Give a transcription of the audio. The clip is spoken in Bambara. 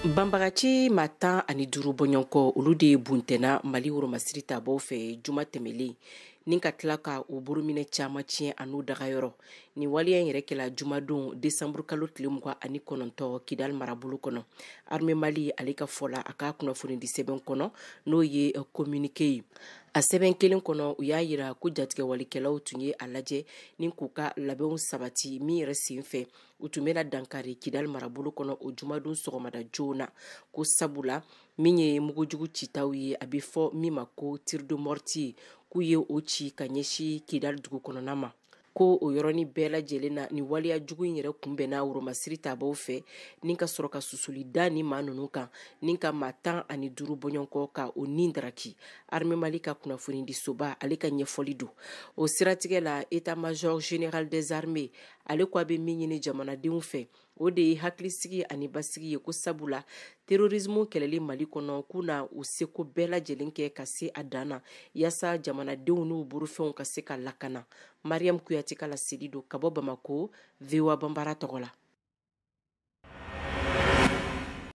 Banbagaci maa 15 bɔɲɔgɔnkɔ, olu de buntɛnna Mali woromasiri tabaw fɛ juma tɛmɛlen, ni ka tila ka u borominɛ caman tiɲɛ an'u dagayɔrɔ. Nin waleya in yɛrɛ kɛla jumadon desanburu kalo tile 29 Kidali marabolo kɔnɔ. Armée Mali ale ka fɔ la, a ka kunnafonidi sɛbɛn kɔnɔ, n'o ye communiqué ye, a sɛbɛn kelen kɔnɔ, u y'a yira ko jatigɛwalikɛlaw tun ye a lajɛ ni k'u ka labɛnw sabati min yɛrɛ sen fɛ u tun bɛna dankari Kidali marabolo kɔnɔ o jumadon sɔgɔmada joona, ko sabula min ye mugujugu citaw ye, a bɛ fɔ min ma ko tir de mortier, k'u ye o ci ka ɲɛsin Kidali dugu kɔnɔna ma. Ko o yɔrɔnin bɛɛ lajɛlen na, nin waleya jugu in yɛrɛ kunbɛnna woromasiri tabaw fɛ, ni ka sɔrɔ ka susuli da ni maa ninnu kan, ni ka maa 15 bɔɲɔgɔnkɔ ka o nin daraki. Armée Mali ka kunnafonidisoba ale ka ɲɛfɔli don. O siratigɛ la, état major général des armées ale ko a bɛ min ɲini jamanadenw fɛ, o de ye hakilisigi ani basigi ye, ko sabula terrorisme kɛlɛli Mali kɔnɔ, k'u na u seko bɛɛ lajɛlen kɛ ka se a dan na, yaasa jamanadenw n'u bolofɛnw ka se ka lakana. Mariam Kuyate ka laseli don ka bɔ Bamako, VOA Banbara tɔgɔ la.